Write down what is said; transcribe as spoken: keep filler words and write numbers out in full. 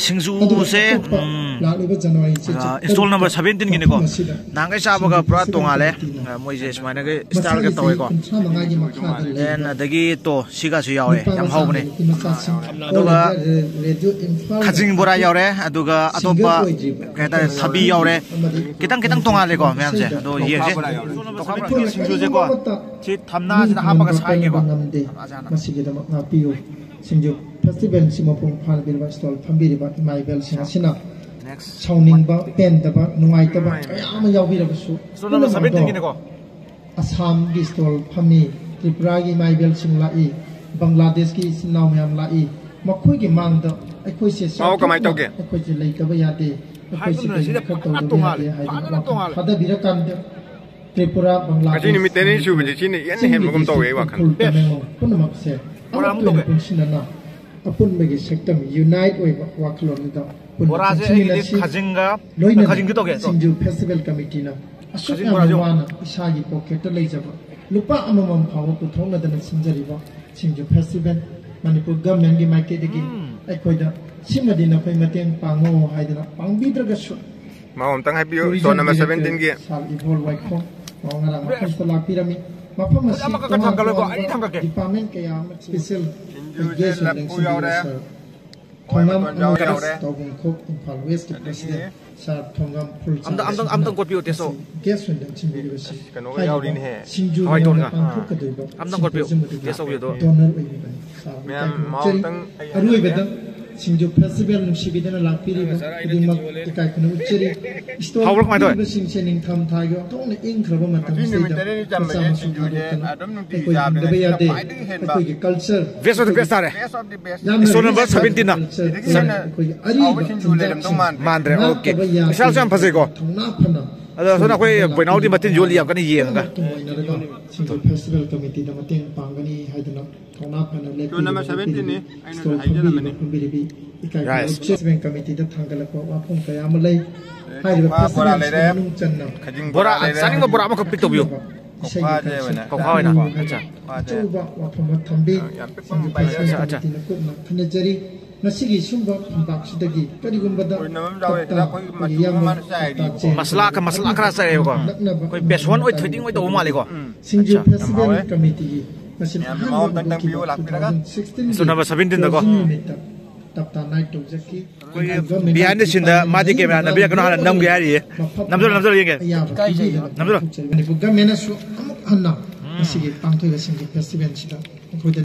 ꯁꯤꯡꯖꯨꯁꯦ, ꯎꯝ, ꯂꯥꯛꯂꯤꯕ ꯖꯅꯋꯥꯔꯤ ꯏꯁꯇꯣꯜ ꯅꯝꯕꯔ ꯁꯚꯦꯟꯇꯤꯟꯒꯤꯅꯤꯀꯣ꯫ ꯅꯍꯥꯟꯈꯩ ꯆꯥꯕꯒ ꯄꯨꯔꯥ ꯇꯣꯡꯉꯥꯜꯂꯦ꯫ ꯃꯣꯏꯁꯦ ꯁꯨꯃꯥꯏꯅꯒ ꯏꯁꯇꯥꯏꯜꯒ ꯇꯧꯋꯦꯀꯣ꯫ ꯗꯦꯟ ꯑꯗꯒꯤ ꯇꯣ ꯁꯤꯒꯁꯨ ꯌꯥꯎꯔꯦ, ꯌꯥꯝ ꯍꯥꯎꯕꯅꯦ꯫ ꯑꯗꯨꯒ ꯈꯖꯤꯡ ꯕꯣꯔꯥ ꯌꯥꯎꯔꯦ, ꯑꯗꯨꯒ ꯑꯇꯣꯞꯄ ꯀꯩ ꯍꯥꯏꯇꯥꯔꯦ, ꯊꯕꯤ ꯌꯥꯎꯔꯦ꯫ ꯈꯤꯇꯪ ꯈꯤꯇꯪ ꯇꯣꯡꯉꯥꯜꯂꯦꯀꯣ ꯃꯌꯥꯝꯁꯦ, ꯑꯗꯣ ꯌꯦꯡꯁꯦ꯫ ꯁꯤꯡꯖꯨꯁꯦꯀꯣ ꯁꯤ ꯊꯝꯅꯥꯁꯤꯗ ꯍꯥꯞꯄꯒ ꯁꯥꯏꯒꯦꯀꯣ꯫ ꯃꯁꯤꯒꯤꯗꯃꯛ ꯉꯥꯛꯄꯤꯌꯨ꯫ ꯁꯤꯡꯖꯨ ꯐꯦꯁꯇꯤꯚꯦꯜꯁꯤ ꯃꯄꯨꯡ ꯐꯥꯅ ꯄꯤꯔꯤꯕ ꯏꯁꯇꯣꯜ ꯐꯝꯕꯤꯔꯤꯕ ꯏꯃꯥ ꯏꯕꯦꯜꯁꯤꯡ ꯑꯁꯤꯅ ꯁꯥꯎꯅꯤꯡꯕ, ꯄꯦꯟꯗꯕ, ꯅꯨꯡꯉꯥꯏꯇꯕ ꯀꯌꯥ ꯑꯃ ꯌꯥꯎꯕꯤꯔꯕꯁꯨ, ꯄꯨꯝꯅꯃꯛ ꯑꯗꯣ ꯑꯁꯥꯝꯒꯤ ꯏꯁꯇꯣꯜ ꯐꯝꯃꯤ, ꯇ꯭ꯔꯤꯄꯨꯔꯥꯒꯤ ꯏꯃꯥ ꯏꯕꯦꯜꯁꯤꯡ ꯂꯥꯛꯏ, ꯕꯪꯒ꯭ꯂꯥꯗꯦꯁꯀꯤ ꯏꯆꯤꯟ ꯏꯅꯥꯎ ꯃꯌꯥꯝ ꯂꯥꯛꯏ, ꯃꯈꯣꯏꯒꯤ ꯃꯥꯡꯗ ꯑꯩꯈꯣꯏꯁꯦ ꯃꯥꯎ ꯀꯃꯥꯏ ꯆꯥꯎꯊꯣꯛꯅ ꯇꯧꯒꯦ? ꯑꯩꯈꯣꯏꯁꯦ ꯂꯩꯇꯕ ꯌꯥꯗꯦ, ꯑꯩꯈꯣꯏꯁꯦ ꯍꯥꯏꯒꯨꯝꯗꯅ ꯁꯤꯗ ꯀꯔꯤꯒꯨꯝꯕ ꯈꯔ ꯐꯖꯅ ꯇꯧꯗꯕ ꯇꯣꯉꯥꯜꯂꯦ, ꯌꯥꯗꯦ ꯍꯥꯏꯗꯅ ꯐꯖꯅ ꯋꯥꯈꯜ ꯇꯣꯉꯥꯜꯂꯦ꯫ ꯊꯥꯗꯕꯤꯔꯀꯥꯟꯗ ꯇ꯭ꯔꯤꯄꯨꯔꯥ, ꯕꯪꯒ꯭ꯂꯥꯗꯦꯁ, ꯉꯁꯤ ꯅꯨꯃꯤꯠ ꯇꯔꯦꯠꯅꯤ ꯁꯨꯕꯁꯦ ꯁꯤꯅ ꯏꯍꯦꯟꯅ ꯍꯦꯟꯕꯒꯨꯝ ꯇꯧꯋꯦ ꯑꯩ ꯋꯥꯈꯜ꯫ ꯎꯈ꯭ꯔꯨꯜ, ꯇꯃꯦꯡꯂꯣꯡ ꯄꯨꯝꯅꯃꯛꯁꯦ ꯕꯣꯔꯥ ꯑꯃꯨꯛ ꯑꯃꯠꯇ ꯑꯣꯏꯅ ꯇꯧꯒꯦ꯫ ꯄꯨꯟꯁꯤꯟꯅꯅ ꯑꯄꯨꯟꯕꯒꯤ ꯁꯛꯇꯝ, ꯌꯨꯅꯥꯏꯠ ꯑꯣꯏꯕ ꯋꯥꯈꯜꯂꯣꯟꯗꯨꯗ ꯄꯨꯟꯅ ꯕꯣꯔꯥꯁꯦ ꯑꯩꯒꯤꯗꯤ ꯆꯪꯁꯤꯟꯃꯤꯟꯅꯁꯤ꯫ ꯈꯥꯖꯤꯡꯒ ꯂꯣꯏꯅꯅ ꯈꯥꯖꯤꯡꯁꯨ ꯇꯧꯒꯦ, ꯇꯧ꯫ ꯁꯤꯡꯖꯨ ꯐꯦꯁꯇꯤꯚꯦꯜ ꯀꯃꯤꯇꯤꯅ ꯑꯁꯨꯛ ꯈꯥꯖꯤꯡ ꯌꯥꯝꯅ ꯕꯣꯔꯥꯁꯨ꯫ ꯋꯥꯅ ꯏꯁꯥꯒꯤ ꯄꯣꯀꯦꯠꯇ ꯂꯩꯖꯕ ꯂꯨꯄꯥ ꯑꯃꯃꯝ ꯐꯥꯎꯕ ꯄꯨꯊꯣꯛꯅꯗꯅ ꯁꯤꯟꯖꯔꯤꯕ ꯁꯤꯡꯖꯨ ꯐꯦꯁꯇꯤꯚꯦꯜ, ꯃꯅꯤꯄꯨꯔ ꯒꯚꯔꯟꯃꯦꯟꯒꯤ ꯃꯥꯏꯀꯩꯗꯒꯤ ꯎꯝ꯫ ꯑꯩꯈꯣꯏꯗ ꯁꯤꯃꯗꯤ ꯅꯈꯣꯏ ꯃꯇꯦꯡ ꯄꯥꯡꯉꯣ ꯍꯥꯏꯗꯅ ꯄꯥꯡꯕꯤꯗ꯭ꯔꯒꯁꯨ, ꯃꯥꯎ ꯑꯝꯇꯪ ꯍꯥꯏꯕꯤꯌꯨ, ꯇꯨꯔꯤꯖꯝ ꯏꯁꯇꯣꯜ ꯅꯝꯕꯔ ꯗꯥꯏꯔꯦꯛꯇꯔ ꯁꯚꯦꯟꯇꯤꯟꯒꯤ꯫ ꯁꯥꯔ ꯏꯕꯣꯜ ꯋꯥꯏꯈꯣꯡ, ꯃꯥꯎ ꯉꯔꯥꯡ ꯑꯩꯈꯣꯏꯁꯤꯗ ꯂꯥꯛꯄꯤꯔꯝꯃꯤ꯫ ꯃꯐꯝ ꯑꯁꯤ ꯑꯃꯈꯛꯇ ꯇꯣꯉꯥꯟ ꯊꯥꯡꯒꯠꯂꯣꯏꯀꯣ, ꯇꯣꯉꯥꯟꯕ ꯑꯅꯤ ꯊꯥꯡꯒꯠꯀꯦ꯫ ꯗꯤꯄꯥꯔꯠꯃꯦꯟ ꯀꯌꯥ ꯑꯃ ꯏꯁꯄꯤꯁꯦꯜ ꯁꯤꯡꯖꯨꯁꯦ ꯒꯦꯁ ꯑꯣꯏꯅ ꯂꯐꯨ ꯁꯤꯟꯕꯤꯔꯤꯕ ꯌꯥꯎꯔꯦ꯫ ꯁꯥꯔ ꯊꯣꯡꯉꯥꯝ ꯃꯥꯏꯕꯝ ꯌꯥꯎꯔꯦ, ꯑꯃꯒ ꯌꯥꯎꯔꯦ꯫ ꯇꯥꯎꯕꯪꯈꯣꯛ ꯏꯝꯐꯥꯜ ꯋꯦꯁꯀꯤ ꯑꯗꯒꯤ ꯄ꯭ꯔꯁꯤꯗꯦꯟ ꯁꯥꯔ ꯊꯣꯡꯉꯥꯝ ꯐꯨꯜ ꯑꯝꯇ, ꯑꯝꯇ, ꯆꯥꯝꯁꯤꯅ ꯑꯝꯇꯪ ꯀꯣꯠꯄꯤꯌꯨ, ꯇꯦꯁꯣ꯫ ꯃꯁꯤ ꯒꯦꯁ ꯑꯣꯏꯅ ꯁꯤꯟꯕꯤꯔꯤꯕꯁꯤ ꯀꯩꯅꯣꯒ ꯍꯥꯏꯔꯤꯕ ꯌꯥꯎꯔꯤꯅꯦꯍꯦ꯫ ꯁꯤꯡꯖꯨ ꯍꯋꯥꯏ ꯃꯌꯥꯝꯅ ꯊꯣꯡꯒ꯫ ꯄꯥꯡꯊꯣꯛꯀꯗꯧꯔꯤꯕ ꯑꯝꯇꯪ ꯀꯣꯠꯄꯤꯌꯨ, ꯁꯤꯡꯖꯨ ꯇꯦꯁ ꯇꯧꯕꯤꯌꯨ ꯑꯗꯣ꯫ ꯗꯣꯅꯔ ꯑꯣꯏꯕꯤꯕꯅꯤ꯫ ꯁꯥꯔꯕꯨ ꯃꯌꯥꯝ ꯏꯀꯥꯏ ꯈꯨꯝꯅꯖꯔꯤ꯫ ꯃꯍꯥꯎ ꯑꯝꯇꯪ ꯑꯩ ꯑꯔꯣꯏꯕꯗ ꯁꯤꯡꯖꯨ ꯐꯦꯁꯇꯤꯚꯦꯜ ꯅꯨꯡꯁꯤꯕꯤꯗꯅ ꯂꯥꯛꯄꯤꯔꯤꯕ ꯈꯨꯗꯤꯡꯃꯛ ꯏꯀꯥꯏ ꯈꯨꯝꯅꯖꯔꯤ꯫ ꯏꯁꯇꯣꯜ ꯍꯥꯎꯕ꯭ꯔꯥ ꯀꯃꯥꯏꯅ ꯇꯧꯋꯦ? ꯐꯝꯕꯤꯔꯤꯕꯁꯤꯡꯁꯦ ꯅꯤꯡꯊꯝ ꯊꯥꯒꯤ ꯑꯣꯟꯊꯣꯛꯅ ꯏꯪꯈ꯭ꯔꯕ ꯃꯇꯝꯁꯤꯗ ꯅꯨꯃꯤꯠ ꯇꯔꯦꯠꯅꯤ ꯆꯥꯃꯁ ꯆꯥꯃꯁ ꯁꯤꯡꯖꯨꯁꯦ ꯊꯥꯗꯣꯛꯇꯅ ꯑꯗꯨꯝ ꯅꯨꯡꯇꯤꯒꯤ ꯑꯩꯈꯣꯏ ꯆꯥꯕꯅꯦ꯫ ꯍꯤꯡꯗꯕ ꯁꯤꯅ ꯌꯥꯗꯦ꯫ ꯈ꯭ꯋꯥꯏꯗꯒꯤ ꯍꯦꯟꯕ꯫ ꯑꯩꯈꯣꯏꯒꯤ ꯀꯜꯆꯔ, ꯕꯦꯁ ꯑꯣꯐ ꯗꯤ ꯕꯦꯁ ꯇꯥꯔꯦ꯫ ꯌꯥꯝꯅ ꯏꯁꯇꯣꯜ ꯅꯝꯕꯔ ꯁꯚꯦꯟꯇꯤꯟꯅ꯫ ꯀꯜꯆꯔ, ꯁꯦ꯫ ꯑꯩꯈꯣꯏꯒꯤ ꯑꯔꯤꯕ ꯍꯥꯎꯕ ꯁꯤꯡꯖꯨ ꯂꯩꯔꯝꯗꯧ ꯆꯤꯟꯖꯥꯛꯁꯤꯡ ꯃꯥꯟꯗ꯭ꯔꯦ꯫ ꯃꯥꯟꯗ꯭ꯔꯦ, ꯑꯣꯀꯦ꯫ ꯉꯥꯛꯇꯕ ꯌꯥꯗꯦ꯫ ꯏꯁꯥꯁꯨ ꯌꯥꯝ ꯐꯖꯩꯀꯣ꯫ ꯊꯧꯅꯥ ꯐꯅ ꯑꯗꯣ ꯁꯣꯝꯗ ꯑꯩꯈꯣꯏ ꯁꯤꯡꯖꯨ ꯕꯣꯏꯅꯥꯎꯗꯤ ꯃꯇꯤꯟ ꯌꯣꯜꯂꯤ ꯌꯥꯝ ꯀꯟꯅ ꯌꯦꯡꯉꯒ꯫ ꯄꯨꯝꯅꯃꯛ ꯊꯨꯡꯑꯣꯏꯅꯔꯒ ꯁꯤꯡꯖꯨ ꯐꯦꯁꯇꯤꯚꯦꯜ ꯀꯃꯤꯇꯤꯗ ꯃꯇꯦꯡ ꯄꯥꯡꯒꯅꯤ ꯍꯥꯏꯗꯨꯅ ꯊꯧꯅꯥ ꯐꯅ ꯏꯁꯇꯣꯜ ꯅꯝꯕꯔ ꯂꯦꯞꯄꯤꯔꯤꯕ ꯁꯚꯦꯟꯇꯤꯟꯅꯤ, ꯑꯩꯅ ꯏꯁꯇꯣꯜ ꯍꯧꯖꯤꯛ ꯐꯝꯕꯤꯔꯤꯕ ꯍꯥꯏꯖꯕꯅꯦ꯫ ꯐꯝꯕꯤꯔꯤꯕꯤ ꯏꯀꯥꯏ ꯔꯥꯏꯁ꯫ ꯈꯨꯝꯅꯕ ꯐꯦꯁꯇꯤꯚꯦꯜ ꯀꯃꯤꯇꯤꯗ ꯊꯥꯡꯒꯠꯂꯛꯄ ꯋꯥꯐꯝ ꯀꯌꯥ ꯑꯃ ꯂꯩ꯫ ꯍꯥꯏꯔꯤꯕ ꯕꯣꯔꯥ ꯐꯦꯁꯇꯤꯚꯦꯜꯁꯤꯡ ꯂꯩꯔꯦ, ꯃꯅꯨꯡ ꯆꯟꯅ ꯈꯖꯤꯡ ꯕꯣꯔꯥ, ꯕꯣꯔꯥ ꯂꯩꯔꯦ꯫ ꯆꯥꯅꯤꯡꯕ ꯕꯣꯔꯥ ꯑꯃꯈꯛ ꯄꯤꯛ ꯇꯧꯕꯤꯌꯨ꯫ ꯏꯁꯩꯒꯤ ꯀꯧꯈꯥ ꯑꯣꯏꯅ꯫ ꯀꯜꯆꯔ ꯀꯧꯈꯥ ꯑꯣꯏꯅ꯫ ꯇꯥꯛꯄꯤꯌꯨ ꯍꯥꯏꯅ ꯑꯠꯆꯥ꯫ ꯑꯆꯧꯕ ꯋꯥꯐꯝ ꯑꯃ ꯊꯝꯕꯤ꯫ ꯌꯥꯝ ꯄꯤꯛꯄ ꯁꯤꯡꯖꯨ ꯃꯄꯥꯟ ꯐꯦꯁꯇꯤꯚꯦꯜ ꯂꯩꯔꯦ꯫ ꯑꯠꯆꯥ, ꯑꯠꯆꯥ꯫ ꯀꯃꯤꯇꯤꯅ ꯀꯨꯞꯅ ꯈꯟꯅꯖꯔꯤ꯫ ꯉꯁꯤꯒꯤ ꯁꯨꯝꯕ ꯐꯝꯄꯥꯛꯁꯤꯗꯒꯤ ꯀꯔꯤꯒꯨꯝꯕꯗ ꯑꯣꯏꯅꯕ ꯑꯃ ꯌꯥꯎꯋꯦ꯫ ꯇꯞꯇꯥ ꯑꯩꯈꯣꯏꯒꯤ ꯑꯩꯈꯣꯏꯒꯤ ꯃꯆꯨ ꯏꯌꯥꯝꯕ ꯑꯃꯅ ꯆꯥꯏꯔꯤꯕ꯫ ꯇꯞꯇꯥ ꯆꯦꯟ ꯃꯁꯂꯥ ꯈ-, ꯃꯁꯂꯥ ꯈꯔ ꯆꯥꯏꯔꯦꯕꯀꯣ꯫ ꯅꯛꯅꯕ ꯑꯩꯈꯣꯏ ꯕꯦꯁꯣꯟ ꯑꯣꯏ ꯊꯣꯏꯗꯤꯡ ꯑꯣꯏ ꯇꯧꯕ ꯃꯥꯜꯂꯦꯀꯣ꯫ ꯁꯤꯡꯖꯨ ꯑꯠꯆꯥ꯫ ꯌꯥꯝ ꯐꯦꯁꯇꯤꯚꯦꯜ ꯍꯥꯎꯋꯦ꯫ ꯀꯃꯤꯇꯤꯒꯤ ꯃꯁꯤꯡ ꯃꯌꯥꯝꯅ ꯑꯍꯥꯟꯕ ꯃꯍꯥꯎ ꯑꯝꯇꯪ ꯍꯧꯈꯤꯕ ꯇꯪꯕꯤꯌꯨ, ꯂꯥꯛꯄꯤꯔꯒ꯫ two thousand sixteen ꯁꯨꯅꯕ seventeen ꯗꯀꯣ꯫ ꯀ꯭ꯂꯣꯖꯤꯡ ꯅꯨꯃꯤꯠꯇ ꯇꯞꯇꯥ ꯅꯥꯏꯠ ꯇꯧꯖꯈꯤ꯫ ꯑꯩꯈꯣꯏꯒꯤ ꯀꯩꯒꯨꯝꯕ behind the scene ꯗ ꯃꯥꯗꯤ ꯀꯦꯃꯦꯔꯥ ꯅꯝꯕꯤꯔꯛꯀꯅꯣ ꯍꯥꯟꯅ ꯅꯝꯒꯦ ꯍꯥꯏꯔꯤꯌꯦ꯫ ꯃꯐꯝ ꯅꯝꯖꯜꯂꯣ, ꯅꯝꯖꯜꯂꯣ, ꯌꯦꯡꯒꯦ꯫ ꯑꯌꯥꯕ ꯄꯤꯕꯤꯗꯅ ꯅꯝꯖꯜꯂꯣ꯫ ꯄꯥꯡꯊꯣꯛꯆꯔꯤꯕꯅꯤ꯫ ꯃꯅꯤꯄꯨꯔ ꯒꯃꯦꯟꯅꯁꯨ ꯑꯃꯨꯛ ꯍꯟꯅ ꯎꯝ꯫ ꯃꯁꯤꯒꯤ ꯄꯥꯡꯊꯣꯛꯏꯕ ꯁꯤꯡꯖꯨ ꯐꯦꯁꯇꯤꯚꯦꯜꯁꯤꯗ ꯑꯩꯈꯣꯏꯗ